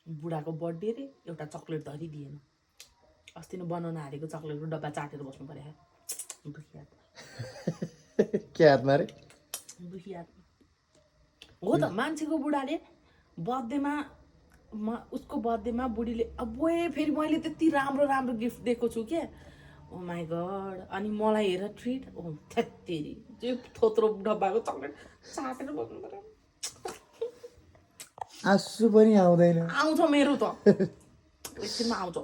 बुढाको बर्थडे रे एउटा चक्लेट धरिदिएन अस्ति नै बनाउन हालेको चक्लेटको डब्बा चाटेर बस्नु पर्यो दुखी आत्मा के हातमा रे दुखी आत्मा हो त मान्छेको बुढाले बर्थडेमा उसको बर्थडेमा बुढीले अब फेरि मैले त्यति राम्रो राम्रो गिफ्ट दिएको छु के ओ माई गड अनि मलाई हेर ट्रिट ओ थेत्तेरी त्यो थोत्रो डब्बाको चक्लेट चाटेर बस्नु पर्यो आँसु पनि आउँदैन आउँछ मेरो त एकछिनमा आउँछ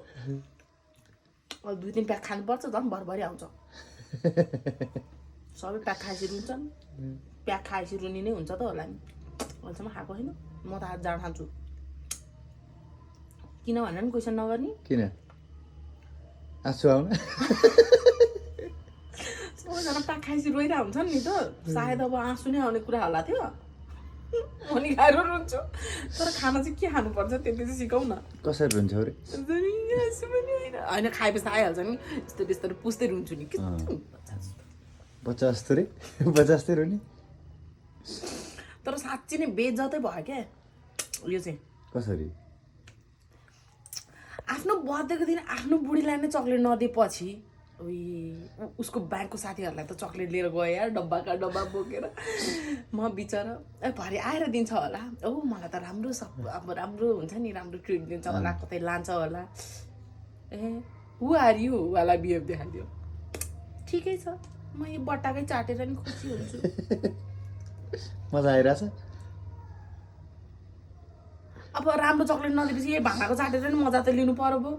अब 2-3 प्याक खानुपर्छ झन् भरभरि आउँछ सबै प्याक खाएपछि रुन्छन् प्याक खाएपछि रुनी नै हुन्छ त होला नि अहिलेसम्म खाएको होइन म त आज जान खान्छु किन भनेर नि क्वेसन नगर्ने किन आँसु आउन सबैजना प्याक खाएपछि रोइरहेको हुन्छन् नि त सायद अब आँसु नै आउने कुरा होला थियो म नि खाएर रुन्छु तर खाना चाहिँ के खानुपर्छ त्यसले चाहिँ सिकाउ न कसरी रुन्छ रे होइन खाएपछि आइहाल्छ नि यस्तो त्यस्तो पुस्दै रुन्छु नि बच्चा जस्तो रे बच्चा जस्तै रुने तर साँच्ची नै बेइज्जतै भयो क्या यो चाहिँ कसरी आफ्नो बर्थडेको दिन आफ्नो बुढीलाई नै चक्लेट नदिएपछि उसको ब्याङ्कको साथीहरूलाई त चक्लेट लिएर गयो यार डब्बाका डब्बा बोकेर म बिचरा भरे आएर दिन्छ होला ओ मलाई त राम्रो सब अब राम्रो हुन्छ नि राम्रो ट्रिट दिन्छ होला कतै लान्छ होला ए हु आर यु वाला बिहेभ देखाइदियो ठिकै छ म यो बट्टाकै चाटेर नि खुसी हुन्छु मजा आइरहेछ अब राम्रो चक्लेट नदिएपछि यही भाँडाको चाटेर नि मजा त लिनु पर्यो पो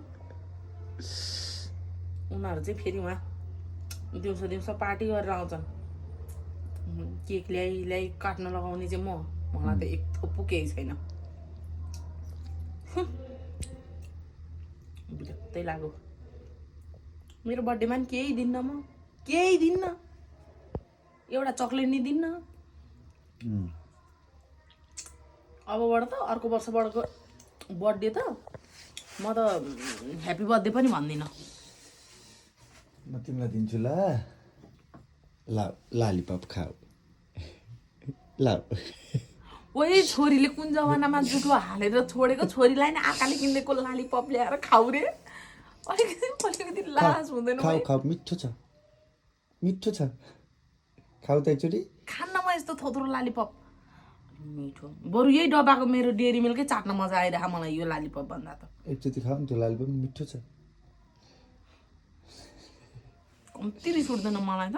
उनीहरू चाहिँ फेरि उहाँ दिउँसो दिउँसो पार्टी गरेर आउँछन् केक ल्याइ काट्न लगाउने चाहिँ मलाई त एक थोपो केही छैन बिरक्तै लाग्यो मेरो बर्थडेमा नि केही दिन्न म केही दिन्न एउटा चक्लेट नि दिन्न अबबाट त अर्को वर्षबाटको बर्थडे त म त ह्याप्पी बर्थडे पनि भन्दिनँ म तिमीलाई दिन्छु ल लालीपप खाऊ ल ओइ छोरीले कुन जमानामा जुठो हालेर छोडेको छोरीलाई नै आकाले किनेको लालीपप ल्याएर खाऊ रे अलिकति लाज हुँदैन खाऊ खाऊ मिठो छ खाऊ त एकचोटि खान्न म यस्तो थोत्रो लालीपप मिठो बरु यही डब्बाको मेरो डेरी मिल्कै चाट्न मजा आइरह मलाई यो लालीपप भन्दा त एकचोटि खाऊ नि त्यो लालीपप मिठो छ कम्ती रिस उठ्दैन मलाई त